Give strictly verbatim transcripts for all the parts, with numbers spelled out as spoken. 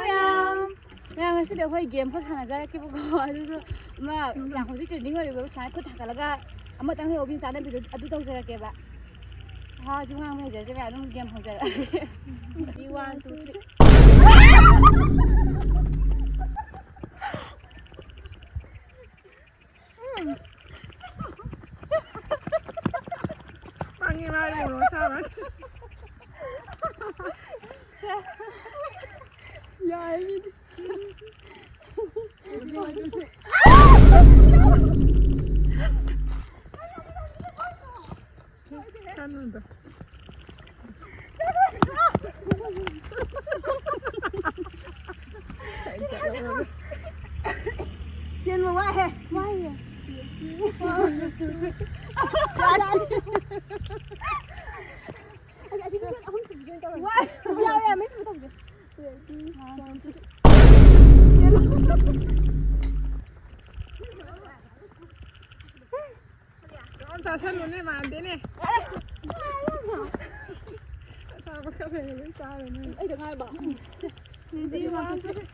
ꯃꯌꯥꯝ, ꯃꯌꯥꯝ, ꯉꯁꯤꯗꯤ ꯑꯩꯈꯣꯏ ꯒꯦꯝ ꯈꯔ ꯁꯥꯟꯅꯖꯔꯛꯀꯦꯕꯀꯣ꯫ ꯑꯗꯨꯁꯨ ꯑꯃ ꯌꯥꯝ ꯍꯧꯖꯤꯛ ꯇ꯭ꯔꯦꯟꯗꯤꯡ ꯑꯣꯏꯔꯤꯕ ꯁꯨꯃꯥꯏꯅ ꯈꯨꯠ ꯊꯥꯡꯒꯠꯂꯒ ꯑꯃꯇꯪ ꯍꯦꯛ ꯑꯣꯛꯄꯤ ꯆꯥꯅꯕꯤꯗꯣ ꯑꯗꯨ ꯇꯧꯖꯔꯛꯀꯦꯕ꯫ ꯋꯥꯁꯨ ꯉꯥꯡꯕ ꯍꯩꯖꯗꯦ ꯃꯌꯥꯝ, ꯑꯗꯨꯝ ꯒꯦꯝ ꯍꯧꯖꯔꯛꯑꯒꯦ꯫ One, two, three. ꯄꯪꯉꯤ ꯃꯥꯗꯤ ꯃꯣꯔꯣꯛ ꯑꯁꯥꯕ꯫ ꯌꯥꯏ ꯃꯤꯗꯤ꯫ ꯀꯥꯟꯅꯗ꯫ ꯆꯦꯟꯕ ꯋꯥꯏꯍꯦ꯫ ꯋꯥꯏꯍꯦ꯫ ꯌꯥꯔꯦ꯫ ꯑꯩ ꯑꯁꯤ ꯃꯤꯅꯤꯠ ꯑꯍꯨꯝ ꯁꯨꯕꯤꯒꯦ ꯑꯣꯏꯅ ꯇꯧꯔꯒꯦ꯫ ꯋꯥꯏ꯫ ꯌꯥꯔꯦ, ꯌꯥꯔꯦ, ꯃꯤ ꯁꯨꯕ ꯇꯧꯁꯦ꯫ ꯌꯥꯝ ꯆꯥꯁꯜꯂꯨꯅꯦ, ꯃꯥꯟꯗꯦꯅꯦ꯫ ꯑꯆꯥꯕ ꯈꯔ ꯂꯩꯔ ꯂꯣꯏ ꯆꯥꯔꯅꯤ꯫ ꯑꯩꯗ ꯉꯥꯏꯕ꯫ Ready, one, two, three.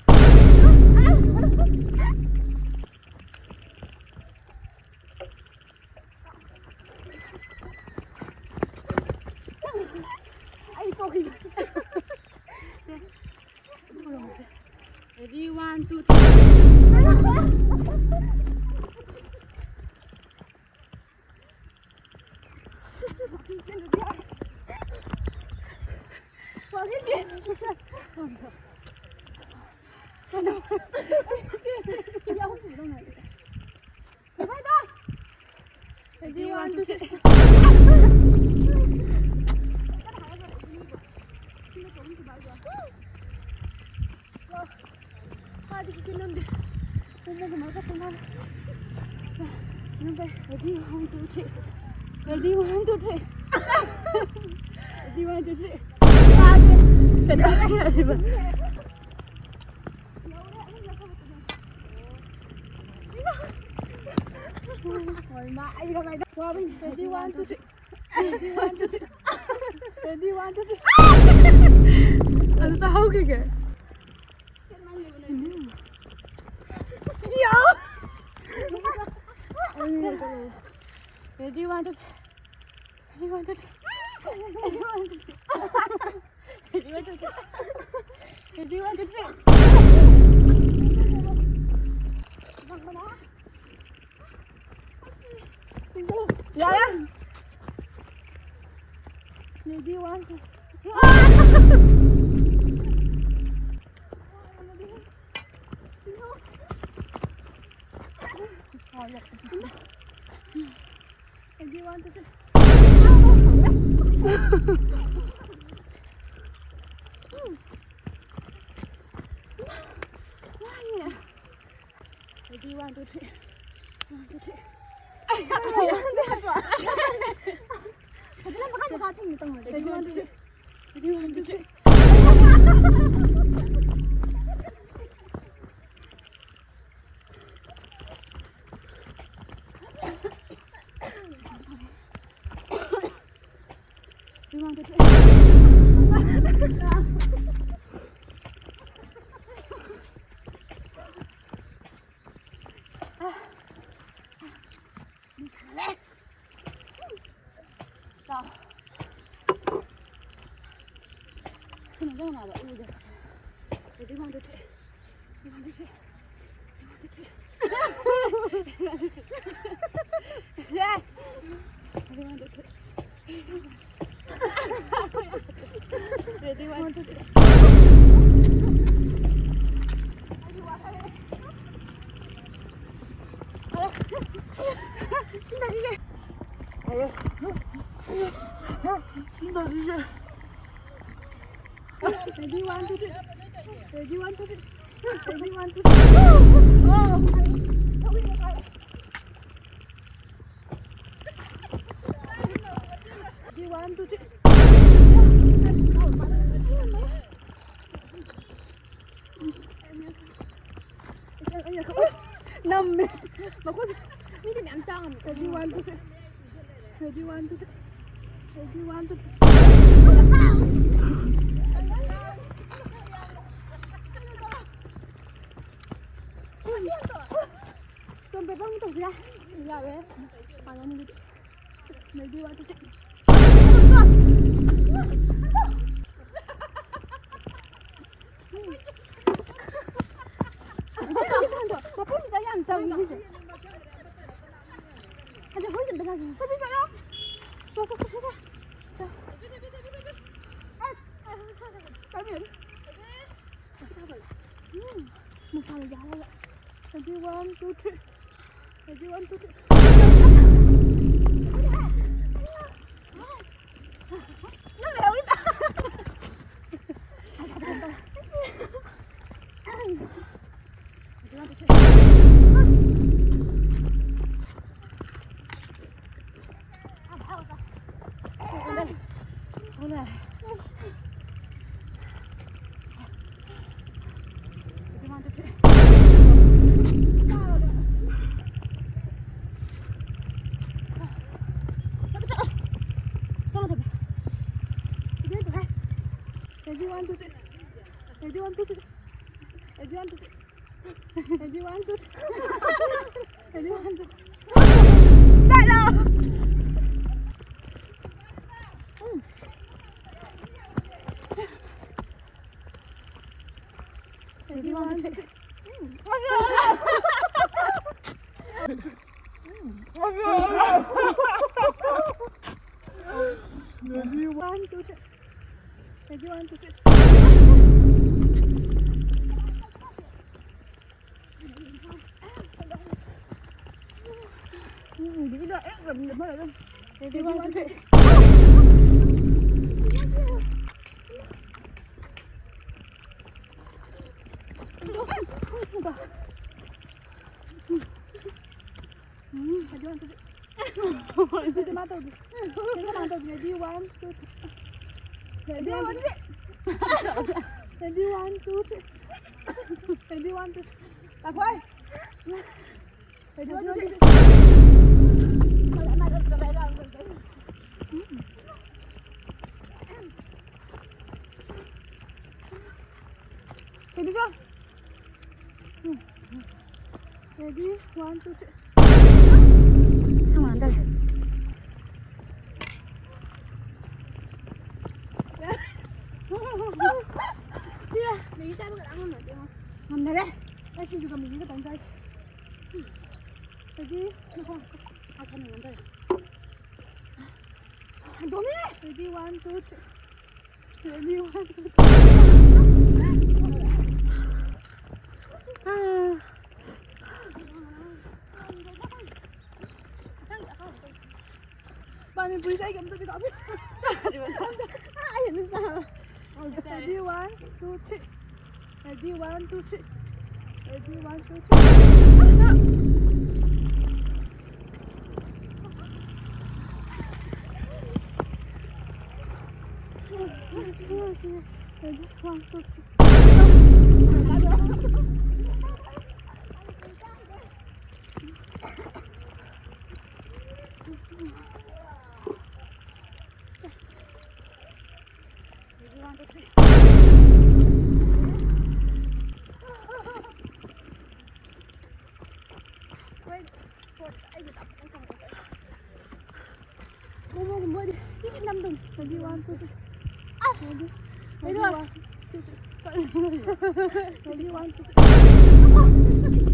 ꯑꯩ ꯇꯣꯛꯈꯤꯒꯦ꯫ Ready, one, two, three. Ready, one, two, three. ꯐꯥꯗꯤ ꯀꯩꯁꯨ ꯅꯝꯗꯦ꯫ ꯅꯝꯕ ꯀꯃꯥꯏꯅ ꯇꯧꯗꯣꯏꯅꯣ? ꯅꯝꯕ꯫ Ready, one, two, three. Ready, one, two, three. Ready, one, two, three. ꯐꯥꯗꯦ꯫ ꯀꯩꯗꯧꯔꯦ ꯍꯥꯏꯁꯤꯕꯣ? ꯍꯣꯏ, ꯃꯥ, ꯑꯩ ꯀꯃꯥꯏꯅ? ꯋꯥꯕꯩꯅꯤ꯫ Ready, one, two, three. Ready, one, two, three. Ready, one, two, three. ꯑꯗꯨ ꯆꯥꯍꯧꯈꯤꯒꯦ꯫ Ready, one, two, three. Ready, one, two, three. Ready, one, two, three. Ready, one, two, three. Ready, one, two, three. ꯌꯥꯔꯦ꯫ Ready, one, two, three. Ready, one, two, three. Ready, one, two, three. One, two, three. ꯑꯩ ꯁꯛ ꯐꯖꯅ ꯃꯈꯥ ꯃꯈꯥ ꯊꯦꯡꯅ ꯇꯧꯅ꯫ Ready, one, two, three. Ready, one, two, three. Ready, one, two, three. ꯂꯥꯎ꯫ ꯀꯩꯅꯣ ꯇꯧꯅꯕ ꯎꯗꯦ꯫ Ready, one, two, three. Ready, one, two, three. Ready, one, two, three. Ready, one, two, three. Ready, one, two, three. Ready, one, two, three. Ready, one, two, three. Ready, one, two, three. Oh, my. Ready, one, two, three. ꯅꯝꯃꯦ꯫ ꯃꯈꯨꯠ꯫ ꯃꯤꯗꯤ ꯃꯌꯥꯝ ꯆꯥ ꯉꯝꯃꯦ꯫ Ready, one, two, three. Ready, one, two, three. Ready, one, two, three. Stop. ꯀꯩꯕꯥ ꯑꯃꯨꯛ ꯇꯧꯁꯤꯔꯥ? ꯌꯥꯔꯣꯏ꯫ ꯄꯥꯡꯒꯟꯒꯤꯗꯤ꯫ Ready, one, two, three. ꯃꯐꯝꯁꯤꯗ ꯌꯥꯝ ꯆꯪꯉꯤ ꯁꯤꯁꯦ꯫ ꯍꯟꯗꯛ ꯍꯣꯏ ꯆꯠꯄ ꯌꯥꯗꯦ꯫ ꯆꯠꯂꯣ꯫ ꯆꯠꯂꯣ, ꯆꯠꯂꯣ, ꯆꯠꯂꯣ꯫ ꯑꯁ! ꯎꯝ, ꯅꯨꯡꯁꯥꯅ ꯌꯥꯜꯂꯒ꯫ Ready, one, two, three. Ready, one, two, three. ꯅꯪ ꯂꯩꯍꯧꯔꯤꯕ? Ready, one, two, three. Ready, one, two, three. Ready, one, two, three. Ready, one, two, three. Ready, one, two, three. Ready, one, two, three. ꯆꯠꯂꯣ! Ready, one, two, three. Ready, one, two, three. Ready, one, two, three. Ready, one, two, three. Ready, one, two, three. Ready, one, two, three. Ready, one, two, three. Ready, one, two, three. Ready, one, two, three. ꯂꯥꯛꯈꯣꯏ꯫ Ready, one, two, three. Ready, go. Ready? One, two, three. ꯁꯨꯃꯥꯏꯅ ꯇꯧꯔꯦ꯫ ꯁꯤꯔꯦ꯫ ꯃꯦꯒꯤ ꯆꯥꯕꯒ ꯂꯥꯡ ꯉꯝꯅꯗꯦꯉꯣ꯫ ꯉꯝꯅꯔꯦ꯫ ꯑꯩ ꯁꯤꯡꯖꯨꯒ ꯃꯦꯒꯤ ꯈꯛꯇꯪ ꯆꯥꯏ꯫ Ready? ꯉꯥꯏꯈꯣ, ꯉꯥꯏꯈꯣ꯫ ꯁꯥꯁꯟ ꯉꯝꯗꯔꯦ꯫ ꯗꯣꯃꯤ! Ready, one, two, three. Ready, one, two, three. Panipuri ꯆꯥꯏ ꯀꯩꯝꯇꯗꯤ ꯀꯥꯞꯄꯤ꯫ ꯆꯥꯗ꯭ꯔꯤꯕ ꯆꯥꯗ꯭ꯔꯤ꯫ ꯑꯩ ꯑꯗꯨꯝ ꯆꯥꯕ꯫ Ready, one, two, three. Ready, one, two, three. Ready, one, two, three. Ready, one, two, three. Ready, one, two, three. Wait. ꯃꯣꯃꯣꯒꯨꯝꯕ ꯑꯣꯏꯗꯤ ꯇꯤꯛ ꯇꯤꯛ ꯅꯝꯗꯣꯏꯅꯤ꯫ Ready, one, two, three. ꯑꯁ! Ready? Ready, one, two, three. Ready, one, two, three.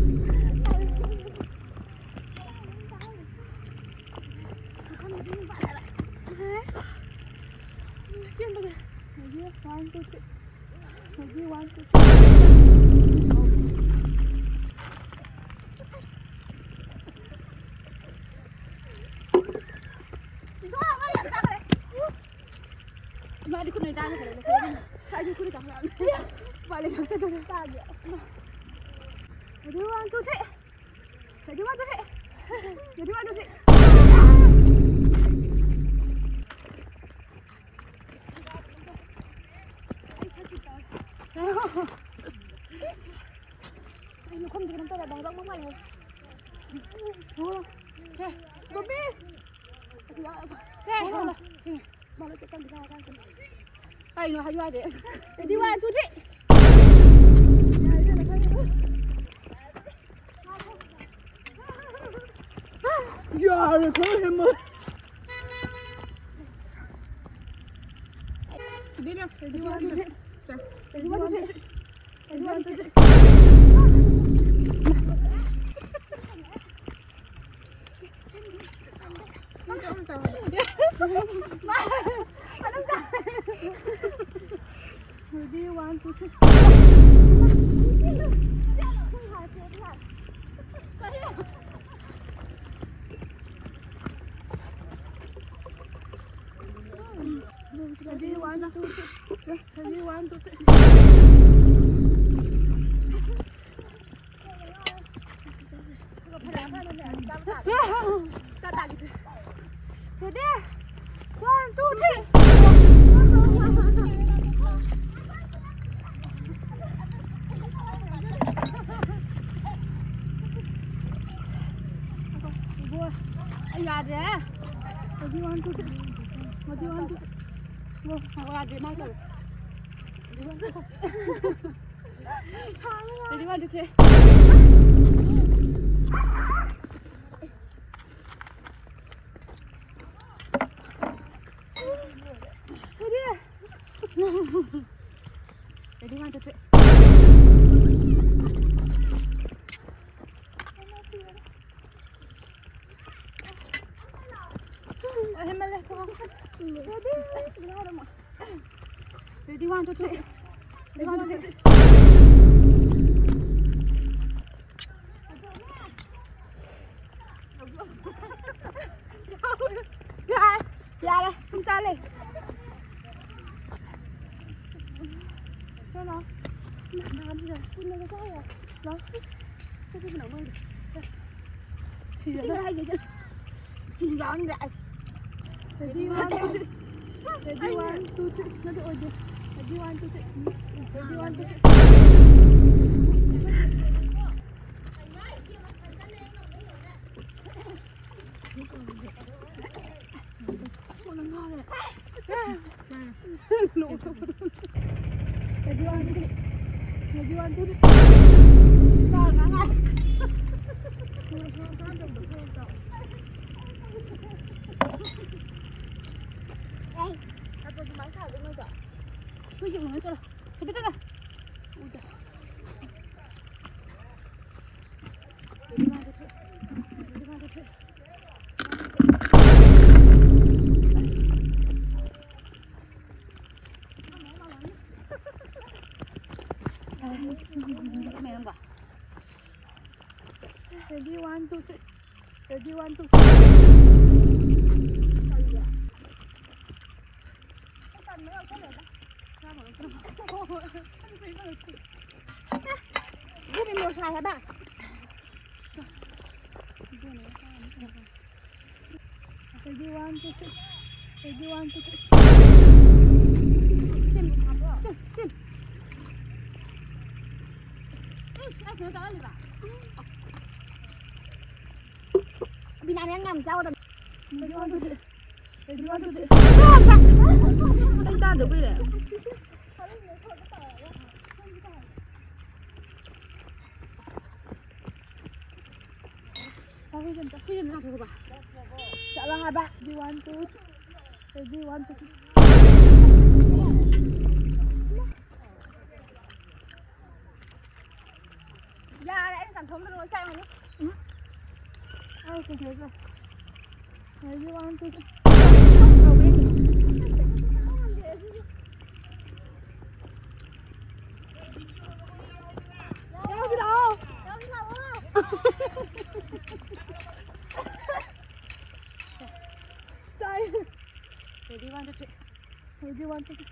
ꯆꯦꯟꯕꯒꯤ꯫ Ready, one, two, three. Ready, one, two, three. ꯏꯃꯥꯗꯤ ꯈꯨꯠꯅ ꯆꯥꯕ ꯈꯔ ꯂꯩ꯫ ꯑꯩꯁꯨ ꯈꯨꯠꯅ ꯆꯥꯕ ꯌꯥꯕꯅꯤ꯫ ꯎꯄꯥꯏ ꯂꯩꯇꯦ꯫ ꯆꯥꯒꯦ꯫ Ready, one, two, three. Ready, one, two, three. Ready, one, two, three. ꯑꯩ ꯂꯨꯈꯝꯗ ꯀꯩꯅꯣꯝ ꯇꯧꯔꯦ, ꯕꯪ ꯕꯪ ꯕꯪ ꯂꯥꯎꯔꯦ꯫ ꯁꯦ, ꯕꯣꯕꯤ! ꯁꯦ, ꯊꯣꯛꯂꯛꯑꯣ꯫ ꯀꯩꯅꯣ ꯍꯥꯏꯌꯨ ꯌꯥꯗꯦ꯫ Ready, one, two, three. ꯌꯥꯔꯦ, ꯌꯥꯔꯦ, ꯈꯪꯉꯦ꯫ Ready, one, two, three. Ready, one, two, three. Ready, one, two, three. Ready? One, two, three. ꯌꯥꯗ꯭ꯔꯦ꯫ Ready, one, two, three. Ready, one, two, three. ꯌꯥꯗ꯭ꯔꯦ, ꯃꯥꯏ ꯇꯧꯔꯦ꯫ Ready, one, two, three. Ready? Ready, one, two, three. ꯍꯦꯟꯃꯜꯂꯦ, ꯊꯣꯛꯑꯣ꯫ Ready? Ready, one, two, three. Ready, one, two, three. ꯌꯥꯔꯦ, ꯌꯥꯔꯦ, ꯁꯨꯝ ꯆꯥ ꯂꯩ꯫ ꯂꯥꯛꯑꯣ꯫ ꯂꯥꯛꯑꯣ꯫ ꯁꯤꯗ ꯍꯥꯏꯒꯦ꯫ ꯁꯤ ꯌꯥꯎꯔꯝꯗ꯭ꯔꯦ, ꯑꯁ꯫ Ready, one, two, three. Ready, one, two, three. ꯅꯠꯇꯦ, ꯑꯣꯏꯗꯦ꯫ Ready, one, two, three. Ready, one, two, three. Ready, one, two, three. Ready, one, two, three. ꯆꯥ ꯉꯥꯡꯉꯥꯏ꯫ ꯑꯦ, ꯑꯗꯣ ꯑꯗꯨꯃꯥꯏꯅ ꯁꯥꯗꯣꯏ ꯅꯣꯏꯗꯣ? ꯑꯩꯈꯣꯏꯁꯦ ꯎꯅ ꯆꯠꯂꯣ꯫ ꯍꯥꯏꯐꯦꯠ ꯆꯠꯂꯣ꯫ ꯎꯗ꯫ ꯑꯗꯨꯃꯥꯏꯅ ꯆꯠꯊꯣꯛ-, ꯑꯗꯨꯃꯥꯏꯅ ꯆꯠꯊꯣꯛ-, ꯃꯌꯥꯝꯕ꯫ Ready, one, two, three. Ready, one, two, three. ꯏꯕꯦꯝꯃ, ꯃꯣꯔꯣꯛ ꯁꯥꯏ ꯍꯥꯏꯕ꯫ Ready, one, two, three. Ready, one, two, three. ꯆꯤꯟ, ꯆꯤꯟ, ꯆꯤꯟ꯫ ꯏꯁ, ꯑꯩ ꯀꯩꯅꯣ ꯇꯧꯔ ꯂꯩꯕ꯫ ꯕꯤꯅꯥꯅꯦ ꯉꯥ ꯌꯥꯝ ꯆꯥꯎꯒꯗꯕꯅꯤ꯫ Ready, one, two, three. Ready, one, two, three. ꯑꯩ ꯆꯥꯗ ꯀꯨꯏꯔꯦ꯫ ꯆꯠꯂꯣ ꯍꯥꯏꯕ꯫ Ready, one, two, three. Ready, one, two, three. ꯌꯥꯔꯦ, ꯑꯩꯅ ꯆꯥꯝꯊꯣꯛꯑꯝꯗꯅ ꯂꯣꯏ ꯆꯥꯏ ꯍꯥꯏꯅꯤ꯫ ꯎꯝ꯫ ꯑꯩ ꯀꯩꯗꯧꯗꯣꯏ? Ready, one, two, three. ꯌꯥꯎꯁꯤ ꯂꯥꯛꯑꯣ꯫ ꯌꯥꯎꯁꯤ ꯂꯥꯛꯑꯣ꯫ ꯆꯥꯏ꯫ Ready, one, two, three. Ready, one, two, three.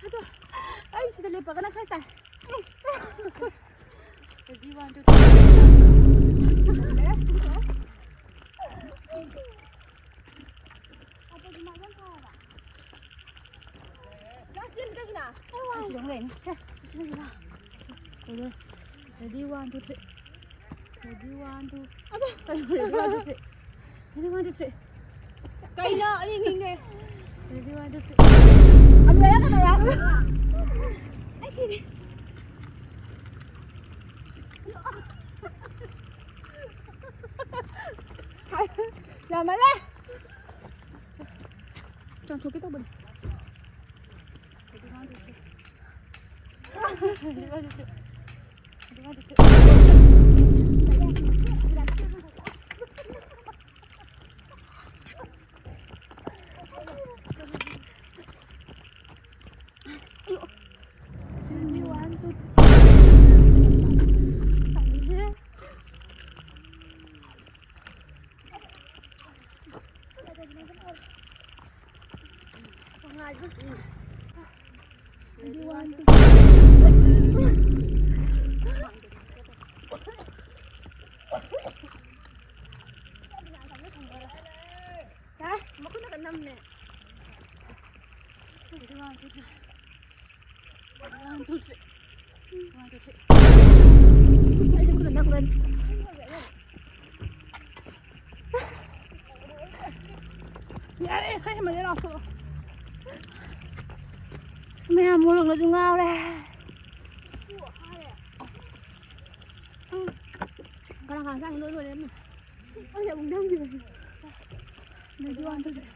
ꯑꯗꯣ ꯑꯩ ꯁꯤꯗ ꯂꯦꯞꯄꯒꯅ ꯈꯔ ꯆꯥꯏ꯫ Ready, one, two, three. ꯅꯪ ꯆꯦꯟꯕꯗꯒꯤꯅ ꯑꯩ ꯁꯤꯗ ꯑꯃꯨꯛ ꯂꯩꯅꯤ꯫ ꯁꯦ, ꯁꯤꯗ ꯂꯥꯛꯑꯣ꯫ Ready, one, two, three. Ready, one, two. ꯑꯗꯣ. Ready, one, two, three. Ready, one, two, three. ꯀꯩꯅꯣ? ꯑꯩ ꯅꯤꯡꯉꯦ꯫ Ready, one, two, three. ꯑꯗꯨ ꯂꯩꯔꯛꯀꯗꯧꯔꯥ? ꯑꯩ ꯁꯤꯔꯦ꯫ ꯌꯥꯝꯃꯜꯂꯦ꯫ ꯆꯥꯝꯊꯣꯛꯀꯦ ꯇꯧꯕꯅꯦ꯫ ꯃꯈꯨꯠꯅꯒ ꯅꯝꯃꯦ꯫ One, two, three. One, two, three. ꯑꯩꯁꯨ ꯈꯨꯠꯅ ꯅꯝꯒꯅꯤ꯫ ꯌꯥꯔꯦ, ꯈꯔ ꯍꯦꯟꯃꯜꯂꯦ, ꯂꯥꯎꯊꯣꯛꯑꯣ꯫ ꯃꯌꯥꯝ ꯃꯣꯔꯣꯛꯅꯁꯨ ꯉꯥꯎꯔꯦ꯫ ꯀꯅꯥ ꯀꯅꯥ ꯆꯥꯏꯅꯣ? ꯂꯣꯏ ꯂꯣꯏꯔꯦ꯫ ꯑꯩ ꯑꯃꯨꯛ ꯅꯝꯈꯤꯕꯅꯦ꯫ Ready, one, two, three.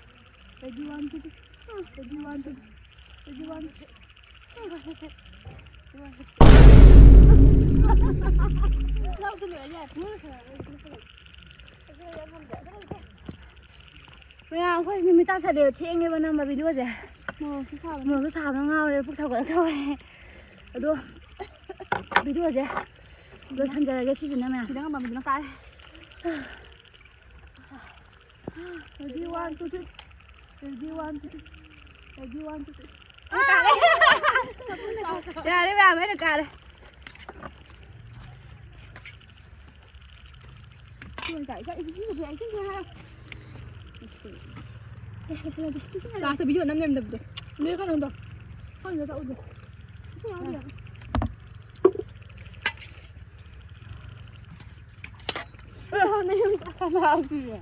Ready, one, two, three. Ready, one, two, three. Ready, one, two, three. ꯂꯧꯁꯨ ꯂꯣꯏꯔꯦ, ꯌꯥꯔꯦ, ꯄꯨꯡꯂꯣꯏ ꯂꯣꯏꯁꯜꯂꯛꯑꯔꯣꯏ꯫ ꯃꯌꯥꯝ, ꯑꯩꯈꯣꯏ ꯅꯨꯃꯤꯠ ꯇꯥꯁꯜꯂꯦ, ꯊꯦꯡꯉꯦꯕ ꯅꯝꯕ videoꯁꯦ꯫ ꯃꯣꯔꯣꯛꯁꯨ ꯁꯥꯕꯅꯦ꯫ ꯃꯣꯔꯣꯛꯁꯨ ꯁꯥꯕꯅ ꯉꯥꯎꯔꯦ, ꯄꯨꯛ ꯁꯥꯎꯒꯠꯂꯛꯇꯧꯔꯦ꯫ ꯑꯗꯣ videoꯁꯦ ꯂꯣꯏꯁꯟꯖꯔꯒꯦ ꯁꯤꯁꯤꯅ ꯃꯌꯥꯝ꯫ ꯈꯤꯇꯪ ꯑꯃ ꯃꯤꯗꯨꯅ ꯀꯥꯔꯦ꯫ Ready, one, two, three. Ready, one, two, three. Ready, one, two, three. ꯌꯥꯔꯦ, ꯃꯌꯥꯝ, ꯑꯩꯅ ꯀꯥꯔꯦ꯫ Lastꯇ video ꯅꯝ ꯂꯩꯔꯝꯗꯕꯗꯣ꯫ ꯅꯣꯏ ꯀꯩꯅꯣꯗꯣ꯫ ꯈꯪꯗꯦ, ꯆꯠꯂꯨꯁꯦ꯫ ꯏꯁꯤꯡ ꯌꯥꯎꯗꯦ꯫ ꯀꯅꯥꯒꯤ?